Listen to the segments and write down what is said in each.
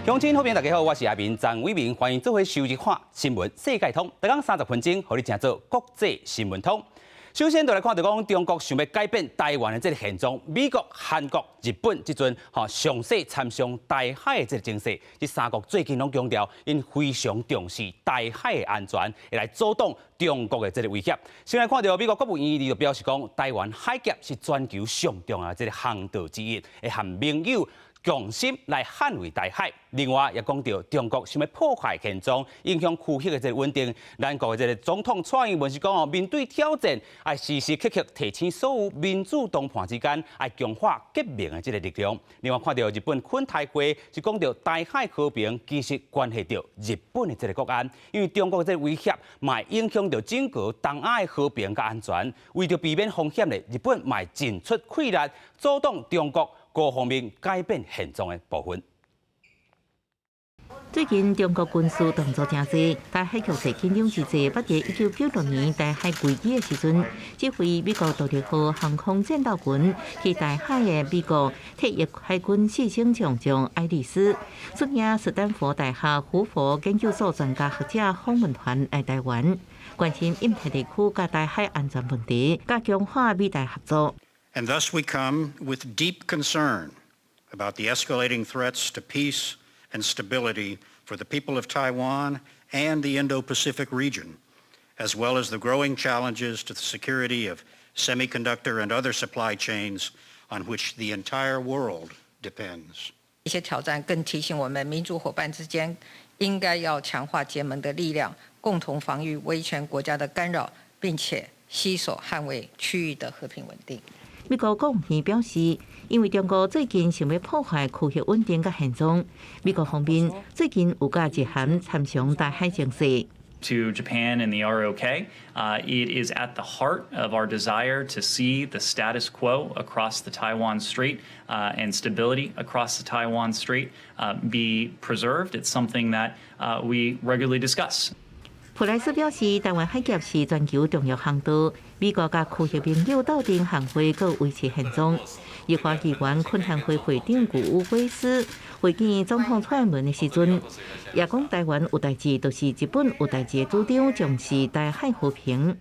鄉親好朋友大家好，我是阿明張偉明，歡迎做伙收看新聞世界通，逐工30分鐘，予你成做國際新聞通。首先，就來看著講中國想欲改變台灣的這個現狀，美國、韓國、日本這陣吼詳細參詳台海的這個情勢，這三國最近攏強調，𪜶非常重視台海的安全，會來阻擋中國的這個威脅。先來看著美國國務院就表示講，台灣海峽是全球上重要的這個航道之一，會和盟友共心來捍衛台海。另外，也講著中國想欲破壞現狀，影響區域的這個穩定。咱國的這個總統蔡英文是講哦，面對挑戰，愛時時刻刻提醒所有民主同伴之間，愛強化結盟的這個力量。另外，看著日本懇台會是講著台海和平，其實關係著日本的這個國安，因為中國的這個威脅，嘛會影響著整個東亞的和平佮安全。為著避免風險咧，日本嘛會盡出氣力阻擋中國各方面改變現狀的部分。最近中國軍事動作誠濟，台海局勢緊張之際，捌佇1996年台海危機的時陣，指揮美國獨立號航空戰鬥群去台海的美國退役海軍四星上將愛麗絲，率領斯坦福大學胡佛研究所專家學者訪問團來台灣，關心印太地區佮台海安全問題，佮強化美台合作。 And thus we come with deep concern about the escalating threats to peace and stability for the people of Taiwan and the Indo-Pacific region, as well as the growing challenges to the security of semiconductor and other supply chains on which the entire world depends. 一些挑戰更提醒我們，民主夥伴之間應該要強化結盟的力量，共同防禦威權國家的干擾，並且攜手捍衛區域的和平穩定。美國國務院表示，因為中國最近想欲破壞區域穩定佮現狀，美國方面最近有佮日韓參詳台海情勢。 To Japan and the ROK, it is at the heart of our desire to see the status quo across the Taiwan Strait and stability across the Taiwan Strait be preserved. It's something that we regularly discuss. 普萊斯表示，台灣海峽是全球重要航道，美國佮區域盟友鬥陣捍衛佮維持現狀。立法議員懇談會會長古烏威斯會見總統蔡英文的時陣，也講台灣有代誌，就是日本有代誌的主張，重視台海和平。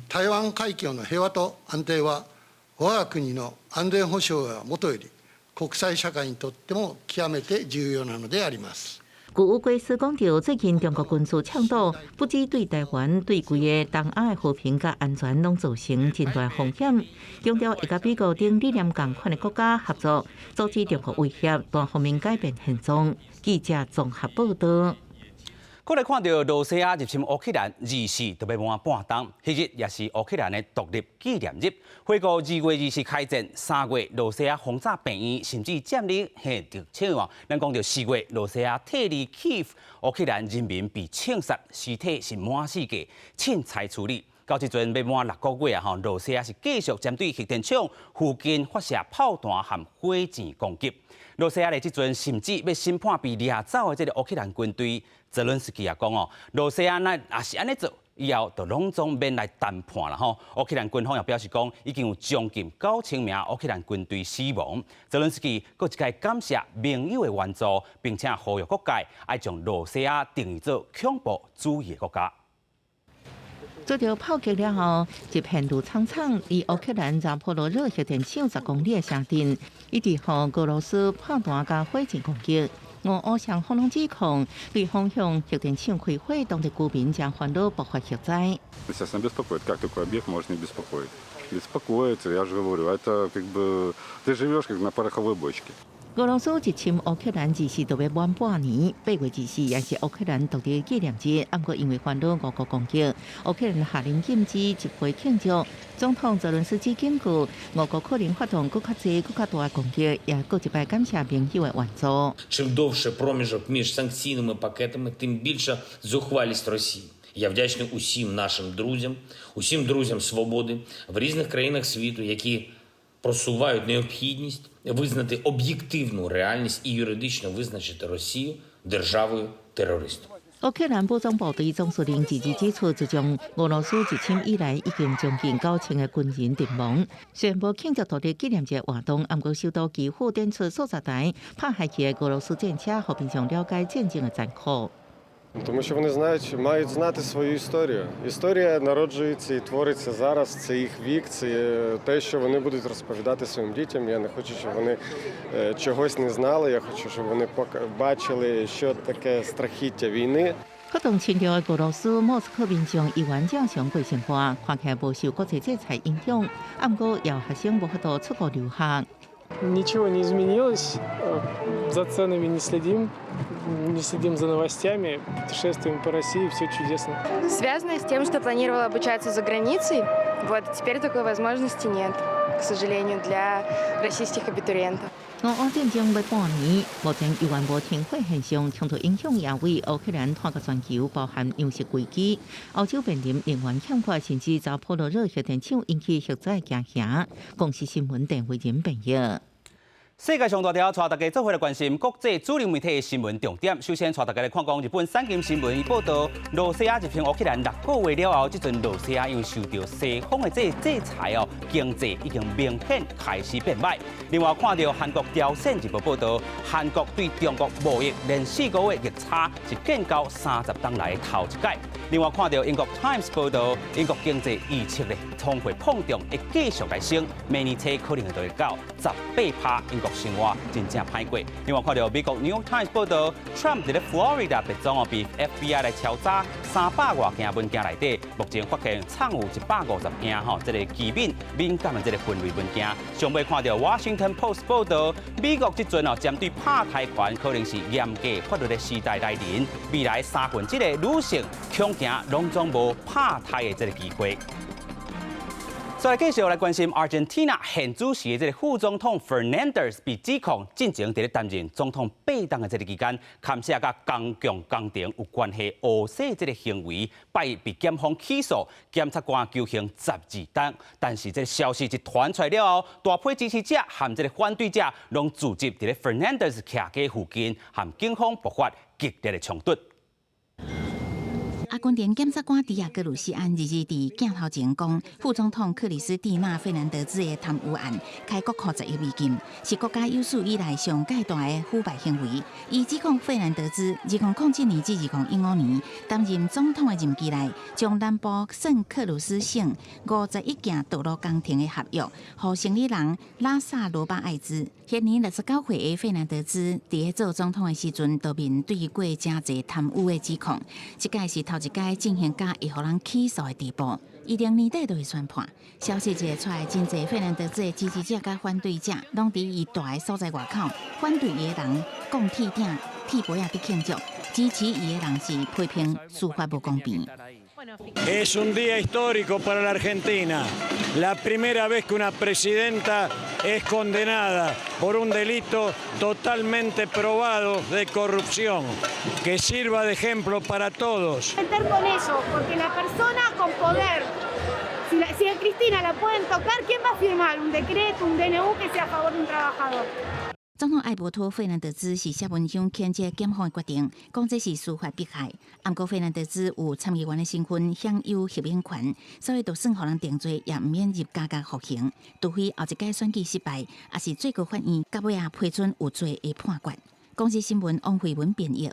台灣海峡の平和と安定は我が國の安全保障はもとより國際社會にとっても極めて重要なのであります。古烏龜斯講著，最近中國軍事搶堵，不只對台灣，對規个東亞的和平佮安全攏造成真大風險。強調會佮美國等理念仝款的國家合作，阻止中國威脅，單方面改變現狀。記者綜合報道。閣來看著羅西亞入侵烏克蘭24就欲滿半冬，彼日也是烏克蘭的獨立紀念日。回顧2月24開戰，3月羅西亞轟炸病院，甚至佔領核電廠啊！咱講著4月羅西亞撤離基輔，烏克蘭人民被槍殺，屍體是滿世界凊彩處理。到這陣欲滿6個月啊！吼，羅西亞是繼續針對核電廠附近發射炮彈和火箭攻擊。羅西亞咧這陣甚至欲審判被掠走的這個烏克蘭軍隊。澤倫斯基也講哦，羅西亞若也是按呢做，以後就攏總免來談判啦吼。烏克蘭軍方也表示講，已經有將近9000名烏克蘭軍隊死亡。澤倫斯基閣一擺感謝盟友的援助，並且呼籲各界愛將羅西亞定義做恐怖主義的國家。遭著炮擊了後，一片綠蒼蒼，離烏克蘭扎波羅熱核電廠10公里的城鎮，一直予俄羅斯炮彈佮火箭攻擊。俄烏雙方攏指控對方向核電廠開火，當地居民將煩惱爆發核災。 Естественно, беспокоит. Как такой объект может не беспокоить? Беспокоит, я же говорю, это как бы ты живешь как на пороховой бочке. 俄羅斯入侵烏克蘭24就欲滿半年，8月24也是烏克蘭獨立紀念日。毋過因為煩惱俄國攻擊，烏克蘭下令禁止集會慶祝。總統澤倫斯基警告，俄國可能發動閣較濟、閣較大的攻擊，也閣一擺感謝盟友的援助。 Чим довше проміжок між санкційними пакетами, тим більша зухвалість Росії. Я вдячний усім нашим друзям, усім друзям свободи в різних країнах світу, які просувають необхідність визнати об'єктивну реальність і юридично визначити Росію державою терористом. 烏克蘭武裝部隊總司令直接指出，自從俄羅斯入侵以來，已經將近9000個軍人陣亡。雖然無慶祝獨立紀念節活動，毋過首都基輔展出數十台拍下去的俄羅斯戰車，予民眾了解戰爭的殘酷。 Тому що вони знають, мають знати свою історію. Історія народжується і твориться зараз. Це їх вік, це те, що вони будуть розповідати своїм дітям. Я не хочу, щоб вони чогось не знали. Я хочу, щоб вони бачили, що таке страхіття війни. 發動侵略的俄羅斯莫斯科民眾依然正常過生活，看起來無受國際制裁影響。毋過，也有學生無法度出國留學。 Ничего не изменилось, за ценами не следим, не следим за новостями, путешествуем по России, все чудесно. Связано с тем, что планировала обучаться за границей, вот теперь такой возможности нет, к сожалению, для российских абитуриентов. 俄烏戰爭欲半年，目前猶原無停火現象，衝突影響也為烏克蘭拖到全球，包含糧食危機。歐洲面臨能源欠缺，甚至扎波羅熱核電廠引起核災驚嚇。公視新聞鄧慧仁編譯。世界上大條，帶大家做伙來關心國際主流媒體的新聞重點。首先，帶大家來看講日本產經新聞報道，羅西亞入侵烏克蘭6個月了後，這陣羅西亞因為受到西方的這個制裁哦，經濟已經明顯開始變䆀。另外，看到韓國朝鮮日報報道，韓國對中國貿易連4個月逆差是建交30冬來頭一擺。另外，看到英國 Times 報道，英國經濟預測咧，通貨膨脹會繼續來升，明年初可能會到18趴。英國生活真正歹過。另外看到美國 New York Times 報道，Trump 佇咧 Florida 別莊哦，被 FBI 來抄查300外件文件內底，目前發現藏有150件吼，這個機敏敏感的這個分類文件。上尾看到 Washington Post 報道，美國這陣哦，針對拍胎權可能是嚴格法律的時代來臨，未來三分之一的女性恐驚攏總無拍胎的這個機會。再來繼續來關心 Argentina 現主時的這個副總統 Fernandez 被指控進前佇咧擔任總統8冬的這個期間，牽涉佮公共工程有關係烏洗這個行為，拜一被檢方起訴，檢察官求刑12冬。但是這個消息一傳出來了後，大批支持者和這個反對者攏聚集佇咧 Fernandez 徛家附近，和警方爆發激烈的衝突。阿根廷檢察官迪亞哥魯西安日日佇鏡頭前講，副總統克里斯蒂娜費南德茲的貪污案開國庫10億美金，是國家有史以來上蓋大的腐敗行為。伊指控費南德茲2007年至2015年擔任總統的任期內，將南部聖克魯斯省51件道路工程的合約，予生理人拉薩羅巴艾茲。現年69歲的費南德茲，佇咧做總統的時陣，就面對過誠濟貪污的指控，這擺是頭一擺進行到會予人起訴的地步，預定年底就會宣判。消息一出來，真濟費南德茲的支持者佮反對者，攏佇伊蹛的所在外口，反對伊的人講鐵鼎、鐵杯仔佇慶祝，支持伊的人是批評司法無公平。 Es un día histórico para la Argentina. La primera vez que una presidenta es condenada por un delito totalmente probado de corrupción. Que sirva de ejemplo para todos. Meter con eso, porque la persona con poder, si a Cristina la pueden tocar, ¿quién va a firmar un decreto, un DNU que sea a favor de un trabajador? 總統愛伯托·費南德茲是寫文章譴責檢方的決定，講這是司法迫害。毋過費南德茲有參議員的身份，享有豁免權，所以就算予人定罪，也毋免入監獄服刑。除非後一擺選舉失敗，抑是最高法院到尾仔批准有罪的判決。公視新聞王慧文編譯。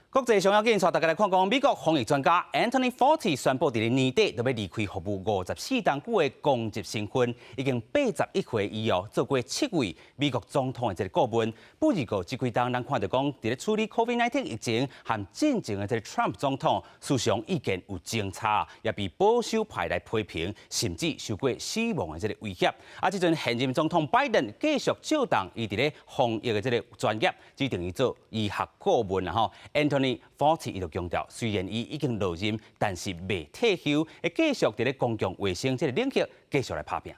國際上要緊，帶大家來看講，美國防疫專家 Anthony Fauci 宣布，佇咧年底就欲離開服務54冬久的公職身份，已經81歲，伊哦做過七位美國總統的這個顧問。不過這幾冬，咱看著講，佇咧處理 COVID-19 疫情和進前的這個 Trump 總統思想意見有爭差，也被保守派來批評，甚至受過死亡的這個威脅。啊，這陣現任總統拜登繼續借重伊佇咧防疫的這個專業，指定伊做醫學顧問啦吼。Anthony Fauci 伊就強調，雖然伊已經落任，但是未退休，會繼續佇咧公共衛生這個領域繼續來拍拚。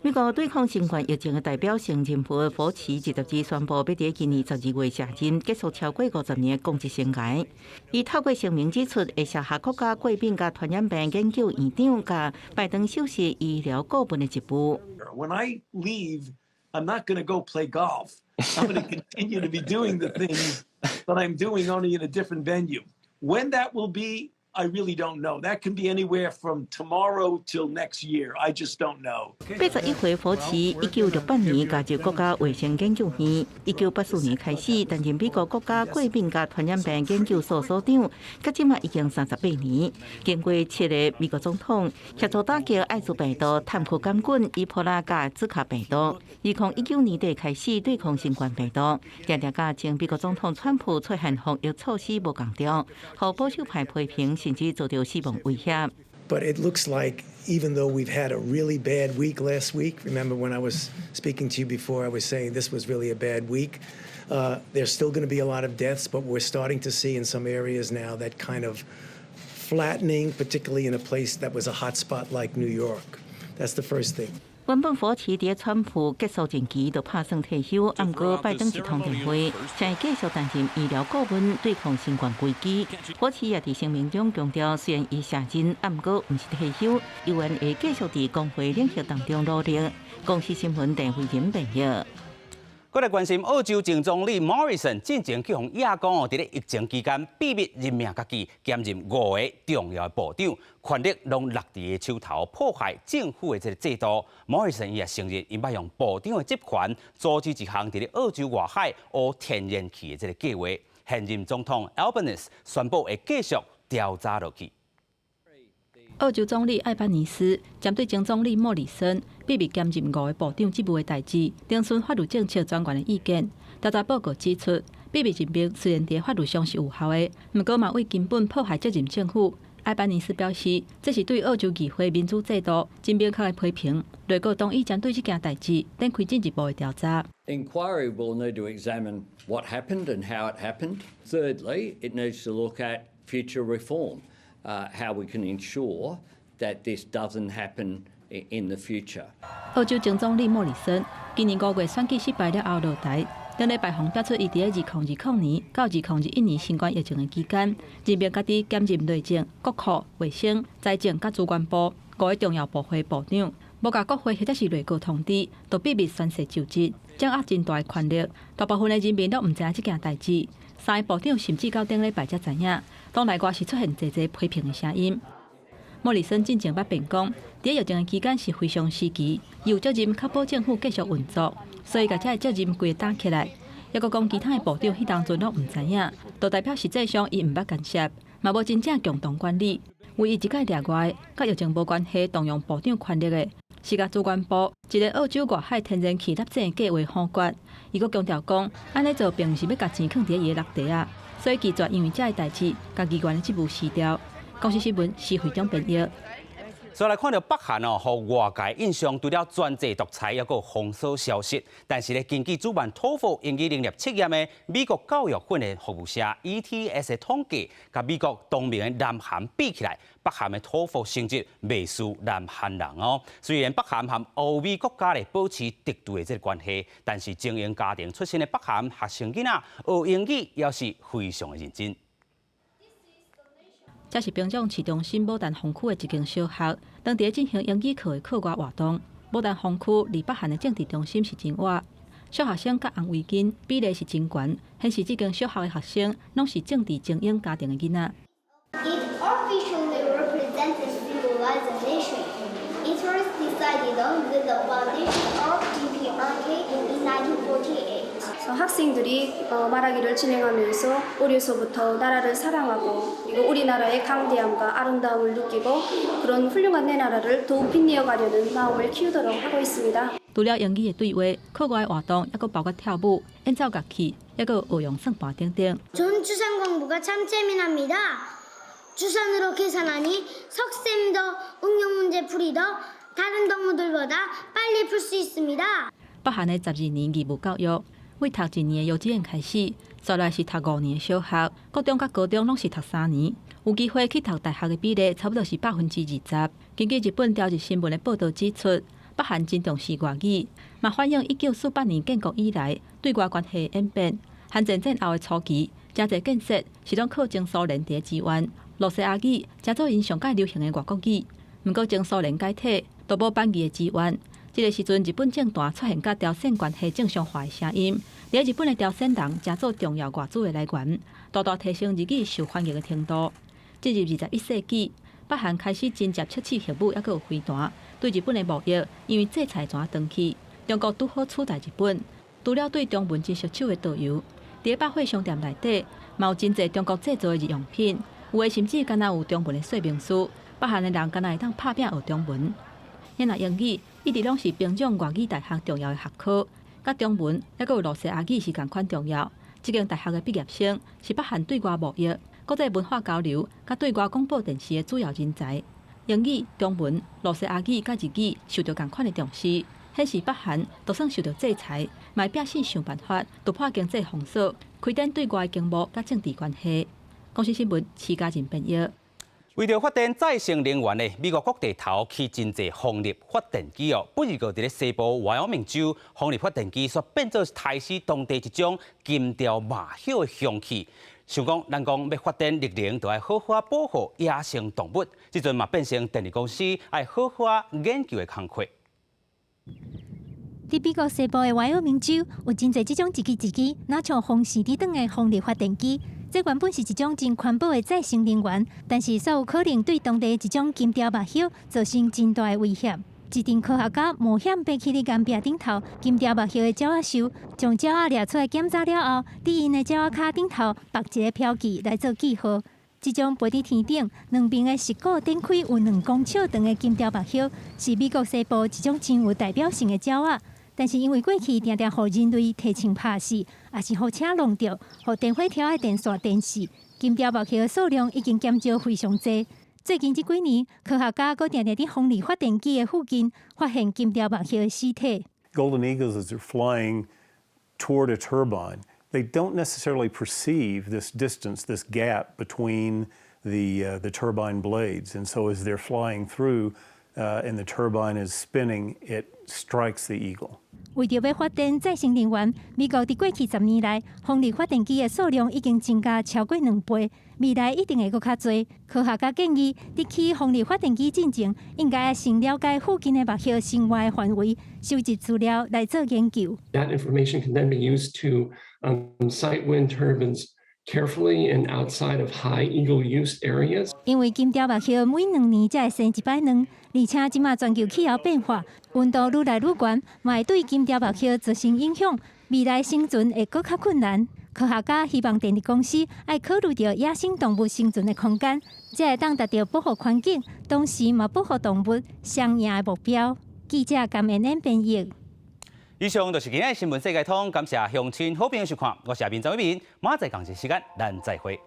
美國對抗新冠疫情的代表性人物福奇，24宣布，欲佇今年12月卸任，結束超過50年的公職生涯。伊透過聲明指出，會卸下國家過敏佮傳染病研究院長佮拜登首席醫療顧問的職務。 When I leave, I'm not going to go play golf. I'm going to continue to be doing the things That I'm doing, only in a different venue. When that will be, I really don't know. That can be anywhere from tomorrow till next year. I just don't know. 81歲福奇，1968年加入國家衛生研究院，1984年開始擔任美國國家過敏佮傳染病研究所所長，至今已經38年。經過七个美國總統協助打擊愛滋病毒、炭疽桿菌、伊波拉佮茲卡病毒。2019年底開始對抗新冠病毒，定定佮前美國總統川普出現防疫措施無仝調，予保守派批評，甚至遭到死亡威脅。 But it looks like even though we've had a really bad week last week, remember when I was speaking to you before, I was saying this was really a bad week. There's still going to be a lot of deaths, but we're starting to see in some areas now that kind of flattening, particularly in a place that was a hot spot like New York. That's the first thing. 原本福奇佇川普結束任期就拍算退休，毋過拜登一通電話，才會繼續擔任醫療顧問，對抗新冠危機。福奇也佇聲明中強調，雖然伊卸任，毋過毋是退休，依然會繼續佇公衛領域當中努力。公視新聞鄧慧仁編譯。閣來關心澳洲前總理莫里森進前去予影講哦，佇咧疫情期間秘密任命家己兼任五个重要的部長，權力攏落佇伊手頭，破壞政府的這个制度。莫里森伊也承認，𪜶欲用部長的職權阻止一項佇咧澳洲外海挖天然氣的這个計劃。現任總統 Albanese 宣布會繼續調查落去。澳洲總理艾班尼斯針對前總理莫里森秘密兼任五个部長職務的代誌，徵詢法律政策專員的意見。調查報告指出，秘密任命雖然佇法律上是有效的，毋過嘛為根本破壞責任政府。艾班尼斯表示，這是對澳洲議會民主制度真明確的批評。內閣同意針對這件代誌展開進一步的調查。 Inquiry will need to examine what happened and how it happened. Thirdly, it needs to look at future reform, how we can ensure that this doesn't happen in the future. 澳洲前總理莫里森今年5月選舉失敗了後落台，頂禮拜方表出伊佇2020年到2021年新冠疫情的期間，任命家己兼任內政、國庫、衛生、財政佮資源部五个重要部會部長，無共國會或者是內閣通知，就秘密宣誓就職，掌握真大的權力。大部分的人民攏毋知影這件代誌，三个部長甚至到頂禮拜才知影，黨內外是出現濟濟批評的聲音。莫里森進前捌辯講，佇疫情的期間是非常時期，伊有責任確保政府繼續運作，所以共這个責任規个擔起來。抑閣講其他的部長彼當陣攏毋知影，就代表實際上伊毋捌干涉，嘛無真正共同管理。唯一一擺例外，佮疫情無關係動用部長權力的，是共資源部一个澳洲外海天然氣納井的計劃否決。伊閣強調講，按呢做並毋是欲共錢囥佇伊的橐袋仔，所以拒絕因為這个代誌，共議員的職務辭掉。公視新聞施惠中編譯。所以來看到北韓哦，予外界印象除了專制獨裁，抑閣有封鎖消息。但是咧，根據主辦托福英語能力測驗的美國教育訓練服務社 ETS 的統計，佮美國同名的南韓比起來，北韓的托福成績袂輸南韓人哦。雖然北韓和歐美國家咧保持敵對的這个關係，但是精英家庭出身的北韓學生囡仔學英語也是非常的認真。這是平壤市中心牡丹峰區的一間小學，當佇進行英語課的課外活動。牡丹峰區離北韓的政治中心是真倚，小學生佮紅圍巾比例是真懸，顯示這間小學的學生攏是政治精英家庭的囡仔。 It officially represents and symbolizes a nation. It was decided on with the foundation of DPRK in 1948. 학생들이 말하기를 진행하면서 어려서부터 나라를 사랑하고 그리고 우리나라의 강대함과 아름다움을 느끼고 그런 훌륭한 내 나라를 더욱 빛내어 가려는 마음을 키우도록 하고 있습니다. 除了英語的對話，課外活動抑閣包括跳舞、演奏樂器，抑閣學用算盤等等。 전 주산 공부가 참 재미납니다. 주산으로 계산하니 석쌤도 응용 문제 풀이도 다른 동무들보다 빨리 풀 수 있습니다. 北韓的12年義務教育，對讀一年的幼稚園開始，紲來是讀5年的小學，國中佮高中攏是讀3年。有機會去讀大學的比例差不多是20%。根據日本朝日新聞的報導指出，北韓真重視外語，嘛反映1948年建國以來對外關係演變。韓戰戰後的初期，誠濟建設是攏靠前蘇聯佇支援，露西亞語成做𪜶上蓋流行的外國語。毋過前蘇聯解體，都無班語的支援，這个時陣，日本政壇出現佮朝鮮關係正常化的聲音。佇日本的朝鮮人誠做重要外資的來源，大大提升日語受歡迎的程度。進入21世紀，北韓開始真正測試核武，猶閣有飛彈，對日本的貿易因為制裁怎斷去。中國拄好取代日本，除了對中文真熟手的導遊，佇百貨商店內底，嘛有真濟中國製造的日用品，有的甚至敢若有中文的說明書。北韓的人敢若會當拍拚學中文。若英語一直攏是平壤外語大學重要的學科，佮中文猶閣有露西亞語是仝款重要。這間大學的畢業生是北韓對外貿易、國際文化交流、佮對外廣播電視的主要人才。英語、中文、露西亞語佮日語受著仝款的重視，顯示北韓就算受著制裁，嘛會拼死想辦法突破經濟封鎖，開展對外經貿佮政治關係。公視新聞，徐家仁編譯。為著發展再生能源的，美國各地頭起真濟風力發電機哦。不過佇咧西部懷俄明州，風力發電機煞變做刣死當地一種金雕麻鴞的兇器。想講，咱講欲發展綠能，就愛好好保護野生動物。這陣嘛變成電力公司愛好好研究的工課。佇美國西部的懷俄明州，有真濟這種一支一支，若像風扇佇轉的風力發電機。這原本是一種真環保的再生能源，但是煞有可能對當地一種金雕目鴞造成真大的威脅。一陣科學家冒險爬去佇岩壁頂頭，金雕目鴞的鳥仔獸，將鳥仔掠出來檢查了後，佇𪜶的鳥仔跤頂頭縛一个標記來做記號。這種飛佇天頂，兩爿的翼骨展開有2公尺長的金雕目鴞，是美國西部一種真有代表性的鳥仔。但是因為過去定定予人類提槍拍死，抑是予車挏著，予電火柱的電線電死，金雕目鴞的數量已經減少非常濟。最近這幾年，科學家閣定定佇風力發電機的附近發現金雕目鴞的屍體。 Golden eagles, as they're flying toward a turbine, they don't necessarily perceive this distance, this gap between the turbine blades. And so as they're flying through and the turbine is spinning, it strikes the eagle. 為著欲發展再生能源，美國佇過去10年來，風力發電機的數量已經增加超過2倍，未來一定會閣較濟。科學家建議，佇起風力發電機進前，應該先了解附近的目鴞生活的範圍，收集資料來做研究。 That information can then be used to site wind turbines carefully and outside of high eagle use areas. 因為金雕目鴞每2年才會生一擺卵，而且這馬全球氣候變化，溫度愈來愈懸，嘛會對金雕目鴞造成影響，未來生存會閣較困難。科學家希望電力公司愛考慮著野生動物生存的空間，才會當達到保護環境，同時嘛保護動物雙贏的目標。記者甘恩恩編譯。以上就是今日新聞世界通，感謝鄉親好朋友收看，我是阿明張偉明，明仔載仝一時間，咱再會。